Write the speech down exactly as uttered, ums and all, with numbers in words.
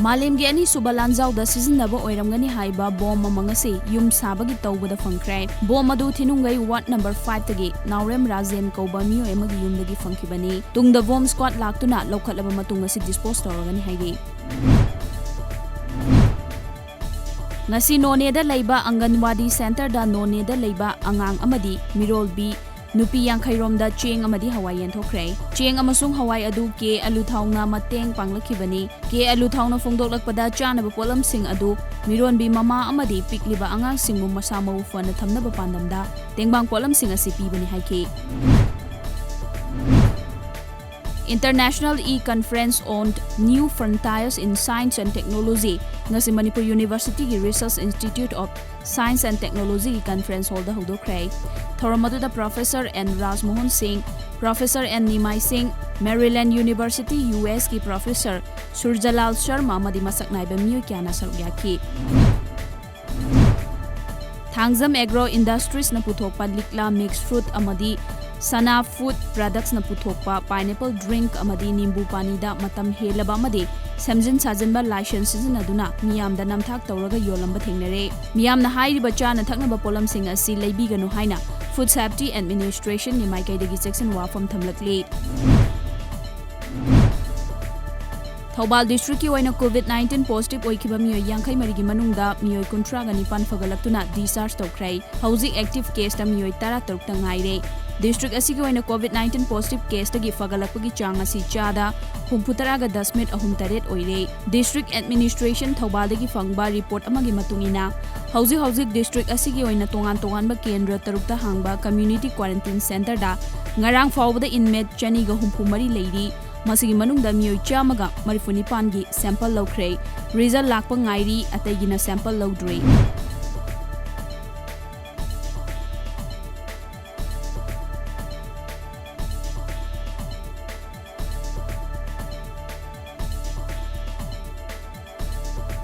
ꯃꯥꯂꯦꯝꯒꯤ ꯑꯅꯤꯁꯨꯕ ꯂꯥꯟꯖꯥꯎꯗ ꯁꯤꯖꯤꯟꯅꯕ ꯑꯣꯏꯔꯝꯒꯅꯤ ꯍꯥꯏꯕ ꯕꯣꯝ ꯑꯃ ꯉꯁꯤ ꯌꯨꯝ ꯁꯥꯕꯒꯤ ꯇꯧꯕꯗ ꯐꯪꯈ꯭ꯔꯦ꯫ ꯕꯣꯝ ꯑꯗꯨ ꯊꯤꯅꯨꯡꯒꯩ ꯋꯥꯔꯗ ꯅꯝꯕꯔ ꯐꯥꯏꯚꯇꯒꯤ ꯅꯥꯎꯔꯦꯝ ꯔꯥꯖꯦꯟ ꯀꯧꯕ ꯃꯤꯑꯣꯏ ꯑꯃꯒꯤ ꯌꯨꯝꯗꯒꯤ ꯐꯪꯈꯤꯕꯅꯤ꯫ ꯇꯨꯡꯗ ꯕꯣꯝ ꯁ꯭ꯀ꯭ꯋꯥꯗ ꯂꯥꯛꯇꯨꯅ ꯂꯧꯈꯠꯂꯕ ꯃꯇꯨꯡ ꯑꯁꯤ ꯗꯤꯁꯄꯣꯖ ꯇꯧꯔꯒꯅꯤ ꯍꯥꯏꯔꯤ꯫ ꯉꯁꯤ ꯅꯣꯅꯦꯗ ꯂꯩꯕ ꯑꯪꯒꯟꯋꯥꯗꯤ ꯁꯦꯟꯇꯔꯗ ꯅꯣꯅꯦꯗ ꯂꯩꯕ ꯑꯉꯥꯡ ꯑꯃꯗꯤ ꯃꯤꯔꯣꯜꯕꯤ ꯅꯨꯄꯤ ꯌꯥꯡꯈꯩ ꯔꯣꯝꯗ ꯆꯦꯡ ꯑꯃꯗꯤ ꯍꯋꯥꯏ ꯌꯦꯟꯊꯣꯛꯈ꯭ꯔꯦ꯫ ꯆꯦꯡ ꯑꯃꯁꯨꯡ ꯍꯋꯥꯏ ꯑꯗꯨ ꯀꯦ ꯑꯂꯨꯊꯥꯎꯅ ꯃꯇꯦꯡ ꯄꯥꯡꯂꯛꯈꯤꯕꯅꯤ꯫ ꯀꯦ ꯑꯂꯨꯊꯥꯎꯅ ꯐꯣꯡꯗꯣꯛꯂꯛꯄꯗ ꯆꯥꯅꯕ ꯄꯣꯠꯂꯝꯁꯤꯡ ꯑꯗꯨ ꯃꯤꯔꯣꯟꯕꯤ ꯃꯃꯥ ꯑꯃꯗꯤ ꯄꯤꯛꯂꯤꯕ ꯑꯉꯥꯡꯁꯤꯡꯕꯨ ꯃꯁꯥ ꯃꯎ ꯐꯅ ꯊꯝꯅꯕ ꯄꯥꯟꯗꯝꯗ ꯇꯦꯡꯕꯥꯡ ꯄꯣꯠꯂꯝꯁꯤꯡ ꯑꯁꯤ ꯄꯤꯕꯅꯤ ꯍꯥꯏꯈꯤ꯫ International E-Conference on New Frontiers in Science and Technology ꯉꯁꯤ ꯃꯅꯤꯄꯨꯔ ꯌꯨꯅꯤꯚꯔꯁꯤꯇꯤꯒꯤ Research Institute of Science and Technologyꯒꯤ conference hallꯗ ꯍꯧꯗꯣꯛꯈ꯭ꯔꯦ꯫ ꯊꯧꯔꯝ ꯑꯗꯨꯗ Professor N ꯔꯥꯖꯃꯣꯍꯟ ꯁꯤꯡ, Professor N ꯅꯤꯃꯥꯏ ꯁꯤꯡ, Maryland University, USꯀꯤ Professor ꯁꯨꯔꯖꯂꯥꯜ ꯁꯔꯃ ꯑꯃꯗꯤ ꯃꯁꯛ ꯅꯥꯏꯕ ꯃꯤꯑꯣꯏ ꯀꯌꯥꯅ ꯁꯔꯨꯛ ꯌꯥꯈꯤ꯫ ꯊꯥꯡꯖꯝ Agro Industriesꯅ ꯄꯨꯊꯣꯛꯄ ꯂꯤꯛꯂꯥ mixed fruit ꯑꯃꯗꯤ ꯁꯅꯥ Food Productsꯅ ꯄꯨꯊꯣꯛꯄ pineapple drink ꯑꯃꯗꯤ ꯅꯤꯝꯕꯨ ꯄꯥꯅꯤꯗ ꯃꯇꯝ ꯍꯦꯜꯂꯕ ꯑꯃꯗꯤ ꯁꯦꯝꯖꯤꯟ ꯁꯥꯖꯤꯟꯕ license ꯁꯤꯖꯤꯟꯅꯗꯨꯅ ꯃꯤꯌꯥꯝꯗ ꯅꯝꯊꯥꯛ ꯇꯧꯔꯒ ꯌꯣꯜꯂꯝꯕ ꯊꯦꯡꯅꯔꯦ꯫ ꯃꯤꯌꯥꯝꯅ ꯍꯥꯏꯔꯤꯕ ꯆꯥꯅ ꯊꯛꯅꯕ ꯄꯣꯠꯂꯝꯁꯤꯡ ꯑꯁꯤ ꯂꯩꯕꯤꯒꯅꯨ ꯍꯥꯏꯅ Food Safety Administrationꯒꯤ ꯃꯥꯏꯀꯩꯗꯒꯤ ꯆꯦꯛꯁꯤꯟ ꯋꯥꯐꯝ ꯊꯝꯂꯛꯂꯤ꯫ ꯊꯧꯕꯥꯜ districtꯀꯤ ꯑꯣꯏꯅ COVID nineteen positive ꯑꯣꯏꯈꯤꯕ ꯃꯤꯑꯣꯏ ꯌꯥꯡꯈꯩ ꯃꯔꯤꯒꯤ ꯃꯅꯨꯡꯗ ꯃꯤꯑꯣꯏ ꯀꯨꯟꯊ꯭ꯔꯥꯒ ꯅꯤꯄꯥꯟ ꯐꯒꯠꯂꯛꯇꯨꯅ discharge ꯇꯧꯈ꯭ꯔꯦ꯫ ꯍꯧꯖꯤꯛ active caseꯇ ꯃꯤꯑꯣꯏ ꯇꯔꯥ ꯇꯔꯨꯛꯇ ꯉꯥꯏꯔꯦ꯫ District ꯑꯁꯤꯒꯤ ꯑꯣꯏꯅ COVID nineteen positive caseꯇꯒꯤ ꯐꯒꯠꯂꯛꯄꯒꯤ ꯆꯥꯡ ꯑꯁꯤ ꯆꯥꯗ ꯍꯨꯝꯐꯨ ꯇꯔꯥꯒ ꯗꯁꯃꯤꯠ ꯑꯍꯨꯝ ꯇꯔꯦꯠ ꯑꯣꯏꯔꯦ꯫ District Administration ꯊꯧꯕꯥꯜꯗꯒꯤ ꯐꯪꯕ report ꯑꯃꯒꯤ ꯃꯇꯨꯡ ꯏꯟꯅ, ꯍꯧꯖꯤꯛ ꯍꯧꯖꯤꯛ district ꯑꯁꯤꯒꯤ ꯑꯣꯏꯅ ꯇꯣꯉꯥꯟ ꯇꯣꯉꯥꯟꯕ ꯀꯦꯟꯗ꯭ꯔ ꯇꯔꯨꯛꯇ ꯍꯥꯡꯕ community quarantine centreꯗ ꯉꯔꯥꯡ ꯐꯥꯎꯕꯗ inmate ꯆꯅꯤꯒ ꯍꯨꯝꯐꯨ ꯃꯔꯤ ꯂꯩꯔꯤ꯫ ꯃꯁꯤꯒꯤ ꯃꯅꯨꯡꯗ ꯃꯤꯑꯣꯏ ꯆꯥꯝꯃꯒ ꯃꯔꯤꯐꯨ ꯅꯤꯄꯥꯟꯒꯤ sample ꯂꯧꯈ꯭ꯔꯦ꯫ Result ꯂꯥꯛꯄ ꯉꯥꯏꯔꯤ, ꯑꯇꯩꯒꯤꯅ sample ꯂꯧꯗ꯭ꯔꯤ꯫